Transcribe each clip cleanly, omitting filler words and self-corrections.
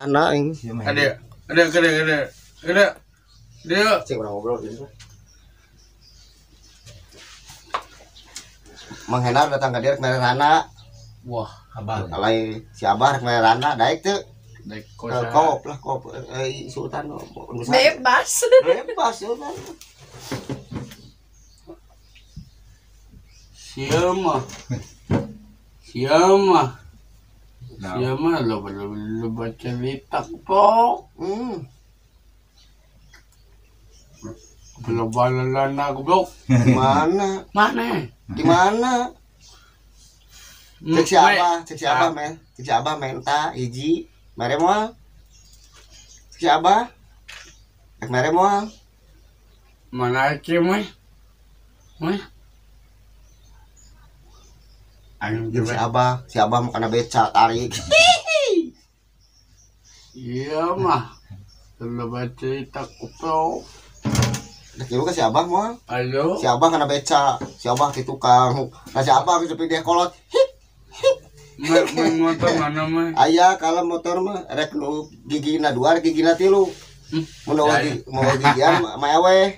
Anak aing. Ada ada ada ada ada. Dia cek urang ngobrol ieu. Mang Henar datang ka dieu rek mere rana. Wah, abah. Alai si abah rek mere rana daek teu? Daek kop lah kop Sultan bebas. Bebas Sultan. Siapa? Siapa? Siapa lo baca cerita kok? Belum balalan aku blok. Di mana? Mana? Di mana? Cek si abah, cek si abah men, cek si abah menta hiji, mere moal. Cek si abah, cek mere moal. Mana aja meh? Meh? Si abah mau kena beca tarik. Iya mah, lo baca cerita koplok. Dek ieu ka si abah moal. Ayo. Si abah kena beca, si abah di tukang. Nah si abah geus dia kolot. Hip hip. Main motor mana mah? Aya kalau motor mah rek nu gigina dua, gigina tilu. Mun mau gigian mah awe.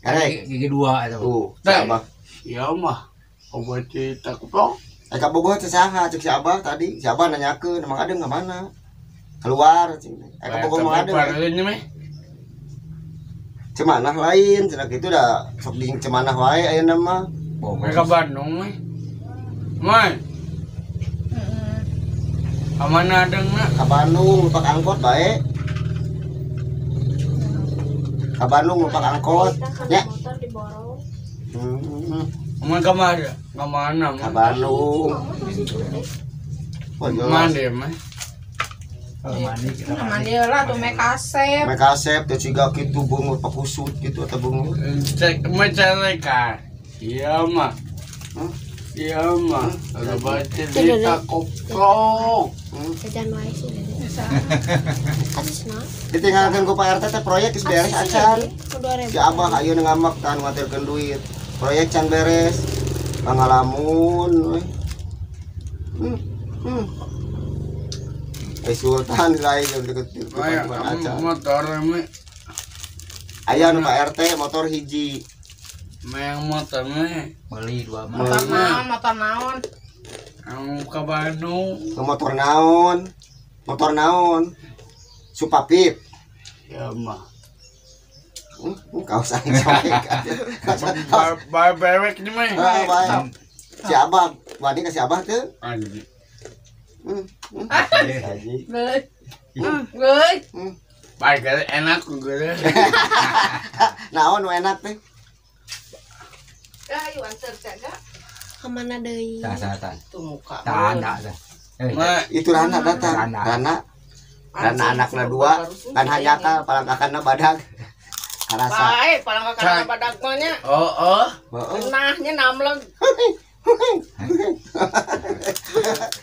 Rek gigi dua eta. Tuh, si abah. Iya mah. Obat cerita koplok. Ka bogoh teh saha cek si abah tadi. Si abah nanyakeun emang adeng ka mana? Keluar cing. Ka bogoh mah adeng. Cemanah lain, cenah kitu da sok di cemanah wae ayeuna mah. Mereka Bandung mah. Mai. Heeh. Ka mana adengna? Ka Bandung numpak angkot bae. Ka Bandung numpak angkot. Nya. Motor diborong. Heeh. Mun ka mana? Ka mana? Ka Bandung. Mandi mah. Mandi lah tuh mekasep. Mekasep teh ciga kitu beungeut pakusut kitu atau beungeut. Cek mencarikan. Iya mah. Iya mah. Kalau baca cerita koplok. Jajan wae sih. Ditinggalkeun ku Pak RT teh proyek geus beres acan. Si abah ayeuna ngamek tahan ngatirkeun duit. Proyek can beres. Pangalamun we. Sultan lain yang deket acan. Motor mah. Aya nu Pak RT motor hiji. Meng motor mah. Beli dua mah. Motor naon, motor naon? Anu ka Bandung. Motor naon? Motor naon? Supapit. Ya mah. Kau sayang sobek. Bae bewek ni mah. Bae. Si abah, wani ka si abah teu? Anjing. Anjing. Geus. Bae enak geus. Naon nu enak teh? Ayo anter teh ga. Ka mana deui? Tah tah. Tuh muka. Tah tah. Itu Rana datang. Rana. Rana anakna dua, kan hayakal palangkakanna badag. Karasa. Bae palangkakanna badag mah nya. Heeh. Nahnya namleg.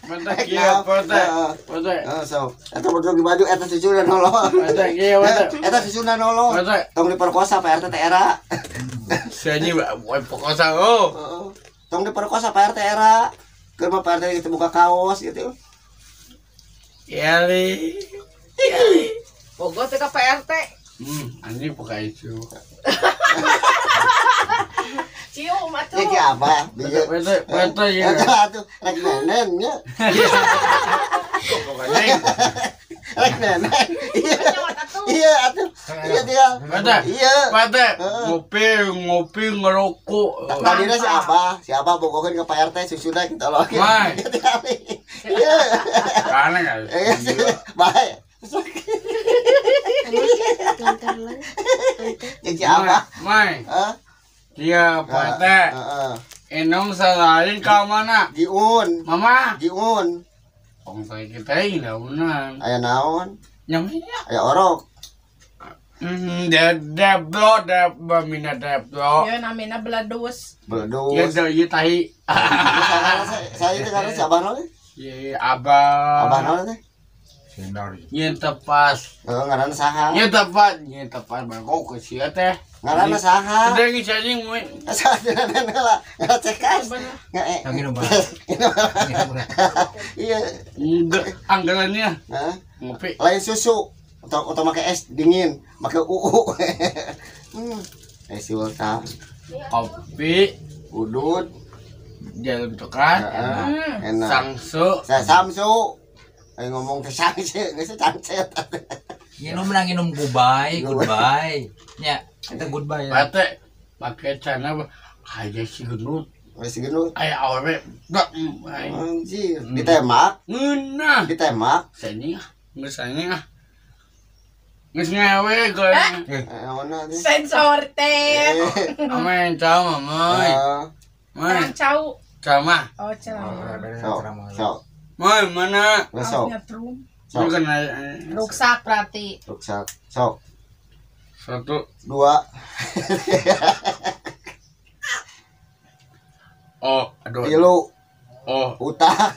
Mantap kieu pote. Pote. Heeh, sok. Eta bodog di baju eta susuna nolong. Pote kieu pote. Eta susuna nolong. Tong diperkosa Pak RT teh era. Si anjing perkosa oh. Heeh. Tong diperkosa Pak RT era. Keur mah Pak RT gitu buka kaos gitu. Yali. Bogoh teh ka Pak RT. Anjing pakai itu. Cium atuh. Iki apa? Bete ya. Atuh rek nenen nya. Rek nenen. Iya atuh. Iya dia. Bete. Iya. Bete. Ngopi ngerokok. Tadina si Abah bogoheun ka Pak RT susuna kita loh. Iya. Kana kan. Bae. Jadi apa? Mai. Iya, Pak RT. Enong salahin ka mana? Giun. Mama. Giun. Ong saya kita ini daunan. Aya naon? Nyamnya. Aya orok. Deblo, deblo, mina deblo. Ya namina beladus. Beladus. Ya ieu tahi. Saya itu karena si abah naon? Iya, abah. Abah naon teh? Nya tepas. Heeh, ngaranna saha? Nya tepas, nya tepas bangkok ke sia teh. Ngaranna saha? Sedeng si anjing we. Asa nenen heula. Ngacekas. Nggak. Nginum heula. Iya. Enggak, anggarannya. Hah? Ngopi. Lain susu atau make es dingin, make UU. Si Ulta. Kopi, udut, jalan coklat, enak. Sangsu. Samsu. Ayo ngomong ke sangsu, geus cangset. Nginum lah nginum goodbye, goodbye. Nya, eta goodbye. Bate make cana aja si gendut. Si gendut. Aya awewe. Anjir, ditembak. Ngeunah. Ditembak. Seni ah, geus anjing ah. Geus ngewe geus. Naonna teh? Sensor teh. Amen cau moy. Moy. Cau. Ceramah. Oh, ceramah. Sok. Moy mana? Sok. Sok. Ruksak berarti. Ruksak. Sok. 1 2. Oh, aduh. 3. Oh, utah.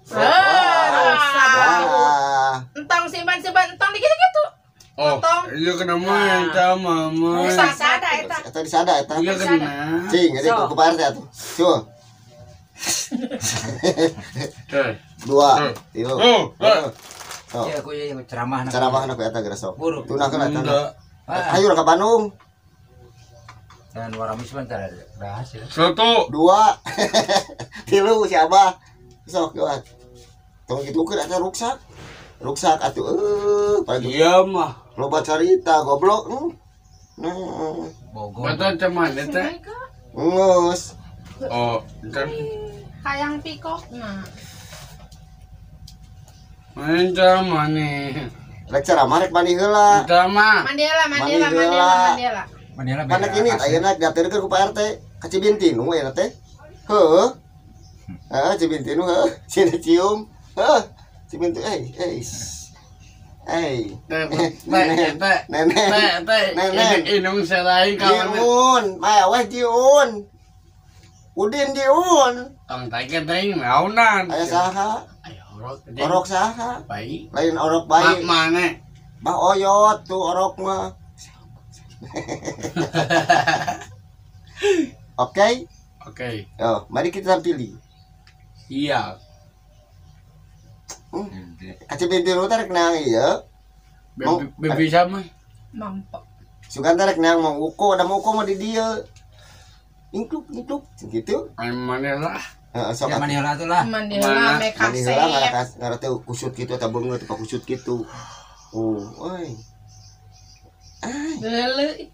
Ruksak. Entong simpan-simpan entong dikit-gitu. Oh, iya kena mah eta mama. Rusak sada eta. Eta di sada eta. Iya kena. Cing, jadi ku Pak RT atuh. Cuh. 2 3. Ya aku ya ceramah. Ceramah ku eta geura sok. Tunahkeun eta. Ayo ka Bandung. Dan waramis mah tara berhasil. 1 2 3 si Abah. Sok gawat. Tong gitukeun eta ruksak. Ruksak atuh iya mah. Loba carita goblok. Nah. Bogor. Bata cuman eta. Ngeus. Oh, entar. Hayang pikok nah. Main ceramah nih. Rek ceramah rek mandi heula. Ceramah. Mandi heula, mandi heula, mandi heula, mandi heula. Mandi heula. Kana kini ayeuna diaturkeun ku Pak RT ka Cibintinu ayeuna teh. Heuh. Heeh, Cibintinu heuh, sini cium. Heuh. Cibintu eh. Nenek. Inung selain kawan. Jiun, maya weh jiun. Udin jiun. Tong taikeun teuing naonan. Aya saha? Aya orok. Orok saha? Bayi. Lain orok bayi. Mana? Bah oyot tuh orok mah. Oke? Oke. Yo, mari kita pilih. Iya. Kaca binti lu tarik nang iya. Bebi sama. Mampok. Sugan tarik nang mau uko, ada mau uko mau di dia. Ingkluk ingkluk gitu. Ay mana lah. Heeh, sok. Ya mana lah tuh lah. Mana lah me kasep. Mana lah ngarah teh kusut gitu atau beungeut atau kusut gitu. Oh, oi. Ay. Lele.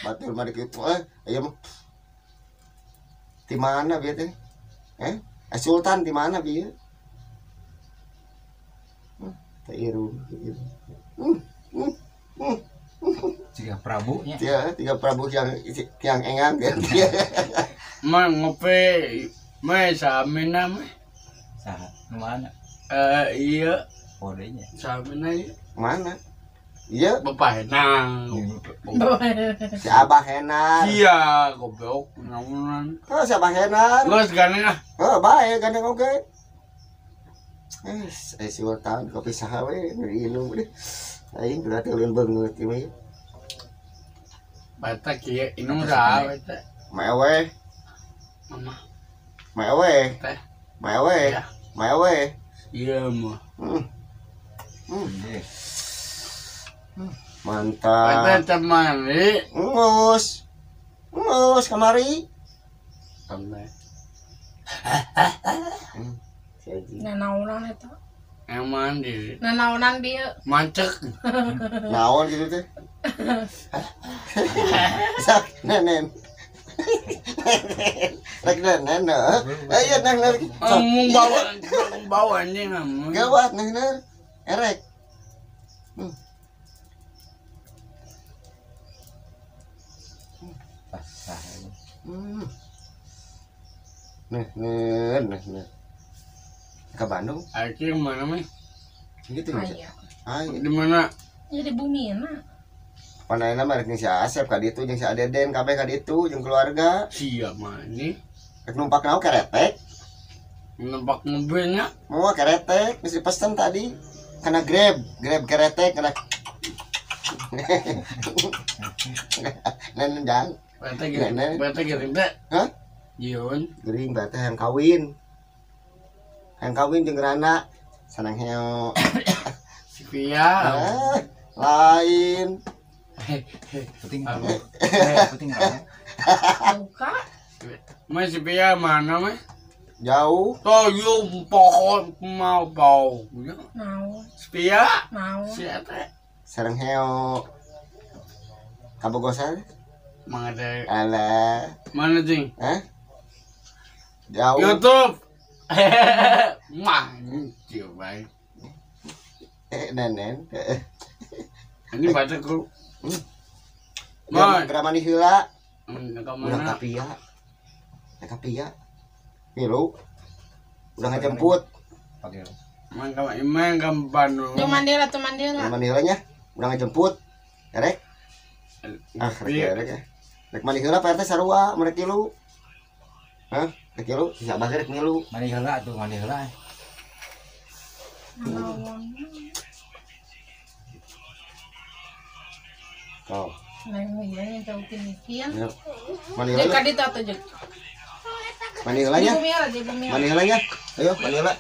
Batur mah kitu eh aya mah. Di mana bieu teh? Eh? Sultan di mana bieu? Teh irung. Tiga Prabu nya. Iya, tiga Prabu yang engang kan. Mah ngopi mah samina mah. Saha? Nu mana? Iya. Kodenya. Samina ieu. Mana? Iya, Bapak Henang. Si Abah Henar. Iya, goblok naonan. Oh, si Abah Henar. Geus gandeng ah. Oh, bae gandeng oge. Si Sultan kopi saha we nu diinum deh. Aing berarti ulun beungeut ieu mah. Batak ieu inum saha we teh? Maewe. Mama. Maewe. Teh. Maewe. Maewe. Iya mah. Mantap. Batak temani. Ngus. Ngus kamari. Sampai. Nanaonan eta. Emang di. Nanaonan bieu. Mancek. Naon gitu teh. Sak nenen. Rek nenen heuh. Aya nang nang. Ngomong bawa anjing. Gawat nang nang. Erek. Nih, nih, nih, nih. Ke Bandung? Ayo mana mah? Gitu ya. Ayo. Di mana? Ya di bumi na. Panaina mah rek jeung si Asep ka ditu jeung si Adeden kabeh ka ditu jeung keluarga. Sia mah ini. Rek numpak naon keretek? Numpak mobilnya. Mau keretek geus dipesan tadi. Kana Grab, Grab keretek kana. Nen jang. Bete gering. Bete gering teh. Hah? Jiun. Gering bete hayang kawin. Hayang kawin jeung rana. Sanang heo. Si Pia. Lain. Penting apa? Penting apa? Buka. Mas si Pia mana mah? Jauh. Toyong pohon mau bau. Naon? Si Pia. Naon? Si eta. Sareng heo. Kabogosan? Mangga. Alah. Mana jing? Hah? Jauh. YouTube. Mah, coba. Nenen. Ini baca ku. Mah, geura mandi heula. Urang ka Pia. Ka Pia. Milu. Udah ngajemput. Panggil. Mang ka imang ka Bandung. Tuh mandi lah, tuh mandi lah. Mandi heula nya. Udah ngajemput. Erek. Ah, rek ya. Rek mandi heula Pak RT sarua, merek tilu. Hah? Rek tilu, si Abah rek milu. Mandi heula atuh, mandi heula. Oh. Nah, iya yang jauh pinikian. Mandi heula. Jeung ka ditu atuh jeung. Mandi heula nya. Di bumi. Mandi heula nya. Ayo, mandi heula.